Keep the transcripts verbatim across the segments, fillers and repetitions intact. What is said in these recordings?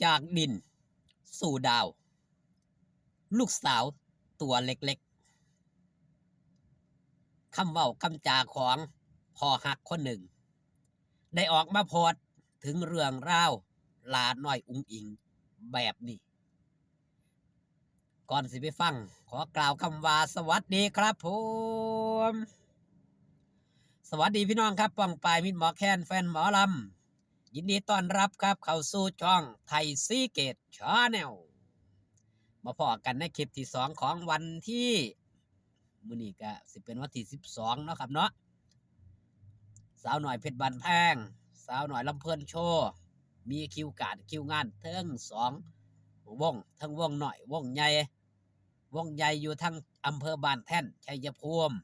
จากดินสู่ดาว ลูกสาวตัวเล็กๆ คำเว้าคำจาของพ่อฮักคนหนึ่ง ได้ออกมาโพสต์ถึงเรื่องราวหลาน้อยอุ๋งอิ๋งแบบนี้ ก่อนสิไปฟัง ขอกล่าวคำว่าสวัสดีครับผม สวัสดีพี่น้องครับ ป้องปายมิตรหมอแคน แฟนหมอลำ ยินดีต้อนรับครับ เข้าสู่ช่องไทยซีเกตชาแนล มาพ้อกันในคลิปที่สองของวันที่ มื้อนี้ก็สิเป็นวันที่สิบสองเนาะครับเนาะ สาวน้อยเพชรบ้านแพง สาวน้อยลำเพลินโชว์ มีคิวการคิวงานเทิงสองวง เทิงวงน้อยวงใหญ่ วงใหญ่อยู่ทางอำเภอบ้านแท่น ชัยภูมิ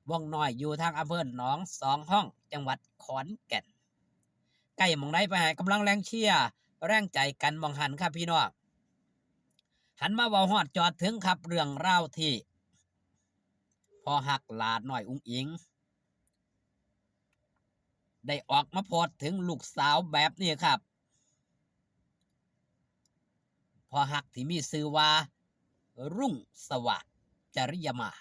วงน้อยอยู่ทางอำเภอหนองสองห้อง จังหวัดขอนแก่น ใกล้หม่องใดไปให้กำลังแรงเชียร์แรงใจกันหม่องหั้นครับพี่น้อง หันมาเว้าฮอดจอดถึงครับ เรื่องราวที่พ่อฮักหลาน้อยอุ๋งอิ๋ง ได้ออกมาโพสต์ถึงลูกสาวแบบนี้ครับ พ่อฮักที่มีชื่อว่า รุ่งสว่าง จริยมา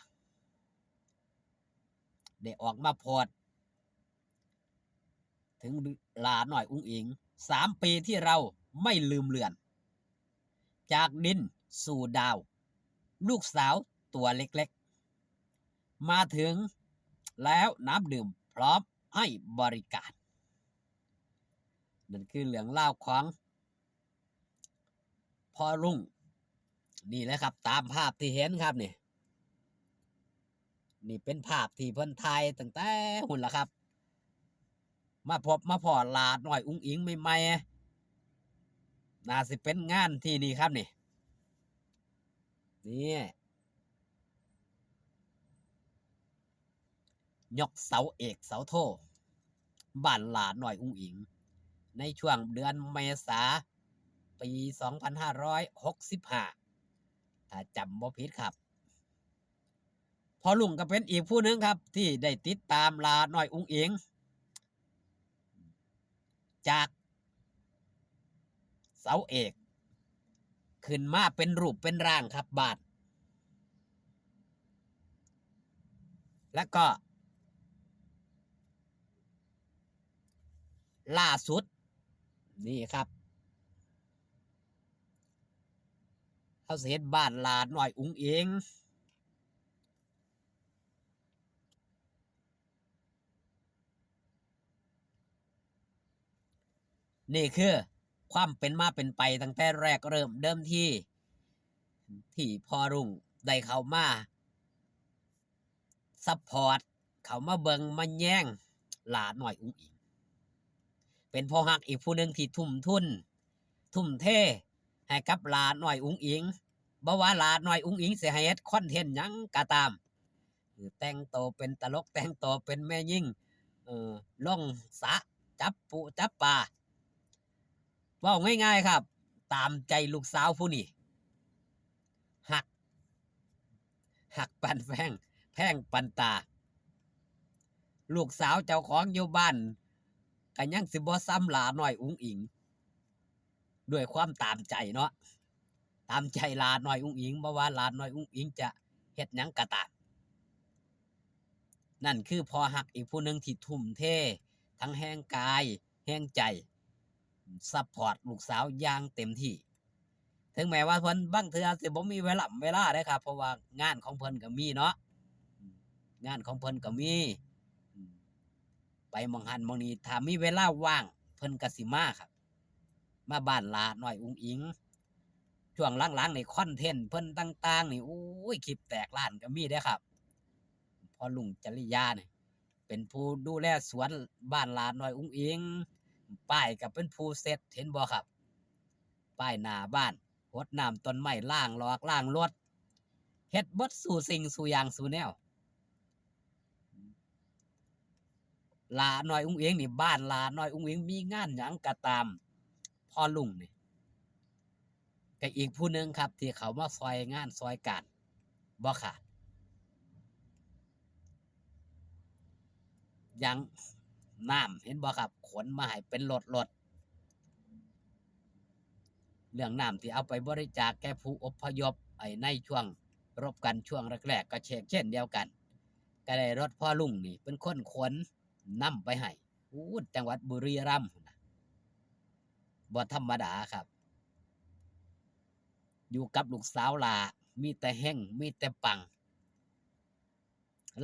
ได้ออกมาโพสต์ถึงหลาน้อยอุ๋งอิ๋ง สามปีที่เราไม่ลืมเลือน จากดินสู่ดาว ลูกสาวตัวเล็กๆ มาถึงแล้วน้ำดื่มพร้อมให้บริการ นั่นคือเรื่องราวของพ่อรุ่ง นี่แหละครับ ตามภาพที่เห็นครับนี่ นี่เป็นภาพที่เพิ่นถ่ายตั้งแต่หุ่นละครับ มาพบมาพ้อหลาน้อยอุ๋งอิ๋งใหม่ๆ น่าสิเป็นงานที่นี่ครับนี่ นี่ ยกเสาเอกเสาโท บ้านหลาน้อยอุ๋งอิ๋ง ในช่วงเดือนเมษา ปีสองพันห้าร้อยหกสิบห้า ถ้าจำบ่ผิดครับ พ่อลุงก็เป็นอีกผู้หนึ่งครับ ที่ได้ติดตามหลาน้อยอุ๋งอิ๋ง จากเสาเอก ขึ้นมาเป็นรูปเป็นร่างครับบาด แล้วก็ ล่าสุด นี่ครับ เขาสิเฮ็ดบ้านหลาน้อยอุ๋งอิ๋ง นี่คือความเป็นมาเป็นไปตั้งแต่แรกเริ่มเดิมที ที่พ่อรุ่งได้เข้ามา ซัพพอร์ต เข้ามาเบิ่งมาแยงหลาน้อยอุ๋งอิ๋ง เป็นพ่อฮักอีกผู้หนึ่งที่ทุ่มทุน ทุ่มเทให้กับหลาน้อยอุ๋งอิ๋ง บ่ว่าหลาน้อยอุ๋งอิ๋งสิให้เฮ็ดคอนเทนต์หยังก็ตาม แต่งโตเป็นตลก แต่งโตเป็นแม่ญิง เอ่อ ลงสระ จับปูจับปลา เว้าง่ายๆครับ ตามใจลูกสาวผู้นี้ ฮัก ฮักปานแพง แพงปานตา ลูกสาวเจ้าของอยู่บ้าน ก็ยังสิบ่ส่ำหลาน้อยอุ๋งอิ๋ง ด้วยความตามใจเนาะ ตามใจหลาน้อยอุ๋งอิ๋ง บ่ว่าหลาน้อยอุ๋งอิ๋งจะเฮ็ดหยังก็ตาม นั่นคือพ่อฮักอีกผู้หนึ่งที่ทุ่มเท ทั้งแฮงกาย แฮงใจ ซัพพอร์ตลูกสาวอย่างเต็มที่ ถึงแม้ว่าเพิ่นบางเทื่อสิบ่มีเวลา เวลาเด้อครับ เพราะว่างานของเพิ่นก็มีเนาะ งานของเพิ่นก็มี ไปหม่องหั้นหม่องนี้ ถ้ามีเวลาว่าง เพิ่นก็สิมาครับ มาบ้านหลาน้อยอุ๋งอิ๋ง ช่วงหลังๆนี่คอนเทนต์เพิ่นต่างๆนี่ โอ้ย คลิปแตกล้านก็มีเด้อครับ พ่อลุงจริยานี่ เป็นผู้ดูแลสวนบ้านหลาน้อยอุ๋งอิ๋ง ป้ายก็เป็นผู้เซ็ต เห็นบ่ครับ ป้ายหน้าบ้าน หดน้ำต้นไม้ ล้างหลอกล้างรถ เฮ็ดเบิดสู่สิ่งสู่อย่างสู่แนว หลาน้อยอุ๋งอิ๋งนี่ บ้านหลาน้อยอุ๋งอิ๋งมีงานหยังก็ตาม พ่อลุงนี่ ก็อีกผู้หนึ่งครับ ที่เขามาซอยงานซอยการบ่ขาด อย่างน้ำ เห็นบ่ครับ ขนมาให้เป็นรถรถ เรื่องน้ำที่เอาไปบริจาคแก่ผู้อพยพไอ้ในช่วงรบกันช่วงแรกๆ ก็เช่นเช่นเดียวกัน ก็ได้รถพ่อลุงนี่เป็นคนขนนำไปให้อู้จังหวัดบุรีรัมย์นะ บ่ธรรมดาครับ อยู่กับลูกสาวหล่า มีแต่เฮงมีแต่ปัง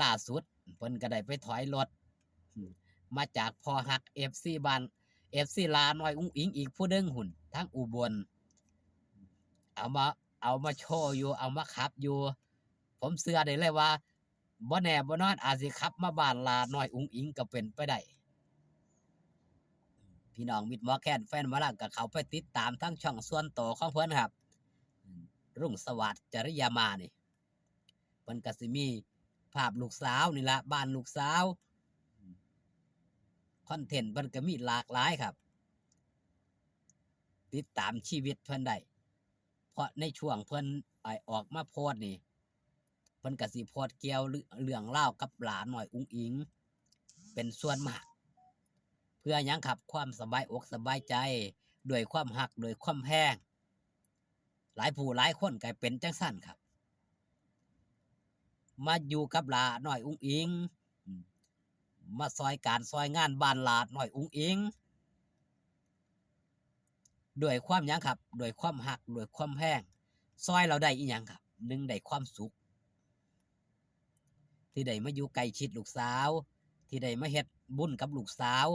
ล่าสุดเพิ่นก็ได้ไปถอยรถ มาจากพ่อฮักเอฟซีบ้าน เอฟซีหล่าน้อยอุ๋งอิ๋งอีกผู้หนึ่งหุ่นทั้งอุบล เอามาเอามาโชว์อยู่ เอามาขับอยู่ ผมเชื่อได้เลยว่าบ่แน่บ่นอนอาจสิขับมาบ้านหล่าน้อยอุ๋งอิ๋งก็เป็นไปได้ พี่น้องมิตรหมอแคนแฟนหมอลำก็เข้าไปติดตามทั้งช่องส่วนตัวของเพิ่นครับ รุ่งสวัสดิ์จริยามานี่ เพิ่นก็สิมีภาพลูกสาวนี่ละบ้านลูกสาว คอนเทนต์เพิ่นก็มีหลากหลายครับ ติดตามชีวิตเพิ่นได้ เพราะในช่วงเพิ่นไอ้ออกมาโพสต์นี่ เพิ่นก็สิโพสต์เกี่ยวเรื่องราวกับหล่าน้อยอุ๋งอิ๋ง เป็นส่วนมาก เพื่อหยังครับ ความสบายอกสบายใจ ด้วยความฮักด้วยความแพง หลายผู้หลายคนก็เป็นจังซั่นครับ มาอยู่กับหล่าน้อยอุ๋งอิ๋ง อืม มาซอยการซอยงานบ้านหล่าน้อยอุ๋งอิ๋ง ด้วยความหยังครับ ด้วยความฮัก ด้วยความแพง ซอยเราได้อีหยังครับ หนึ่งได้ความสุข ที่ได้มาอยู่ใกล้ชิดลูกสาว ที่ได้มาเฮ็ดบุญกับลูกสาว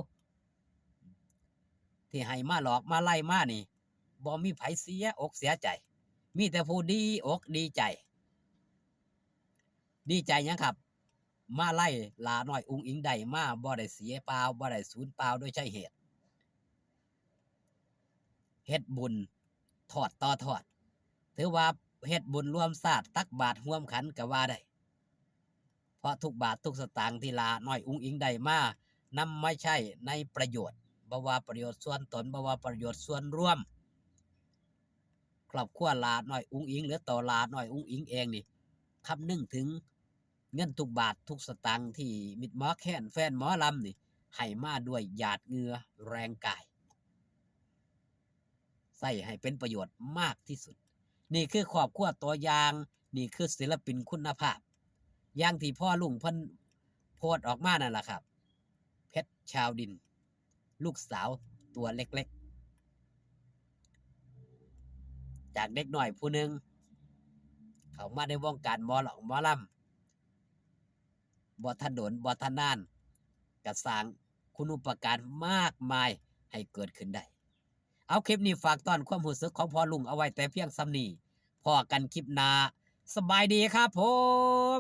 ที่ให้มาหลอกมาไล่มานี่ บ่มีไผเสียอกเสียใจ มีแต่ผู้ดีอกดีใจ ดีใจหยังครับ มาไล่หล่าน้อยอุ๋งอิ๋งได้มา บ่ได้เสียเปล่า บ่ได้สูญเปล่าโดยใช่เหตุ เฮ็ดบุญทอดต่อทอด ถือว่าเฮ็ดบุญร่วมชาติตักบาตรร่วมขันก็ว่าได้ เพราะทุกบาททุกสตางค์ที่หล่าน้อยอุ๋งอิ๋งได้มา นำมาใช้ในประโยชน์ บ่ว่าประโยชน์ส่วนตน บ่ว่าประโยชน์ส่วนรวม ครอบครัวหล่าน้อยอุ๋งอิ๋ง หรือตัวหล่าน้อยอุ๋งอิ๋งเองนี่ คำนึงถึงเงินทุกบาททุกสตางค์ที่มิตรหมอแคนแฟนหมอลำนี่ ให้มาด้วยหยาดเหงื่อแรงกาย ใช้ให้เป็นประโยชน์มากที่สุด นี่คือครอบครัวตัวอย่าง นี่คือศิลปินคุณภาพ อย่างที่พ่อลุงเพิ่นโพสต์ออกมานั่นล่ะครับ เพชรชาวดิน ลูกสาวตัวเล็กๆ จากเด็กน้อยผู้หนึ่ง เข้ามาในวงการหมอลำ หมอลำ บ่ทันโดน บ่ทันนาน ก็สร้างคุณูปการมากมายให้เกิดขึ้นได้ เอาคลิปนี้ฝากต้อนความรู้สึกของพ่อลุงเอาไว้แต่เพียงส่ำนี้ พ้อกันคลิปหน้า สบายดีครับผม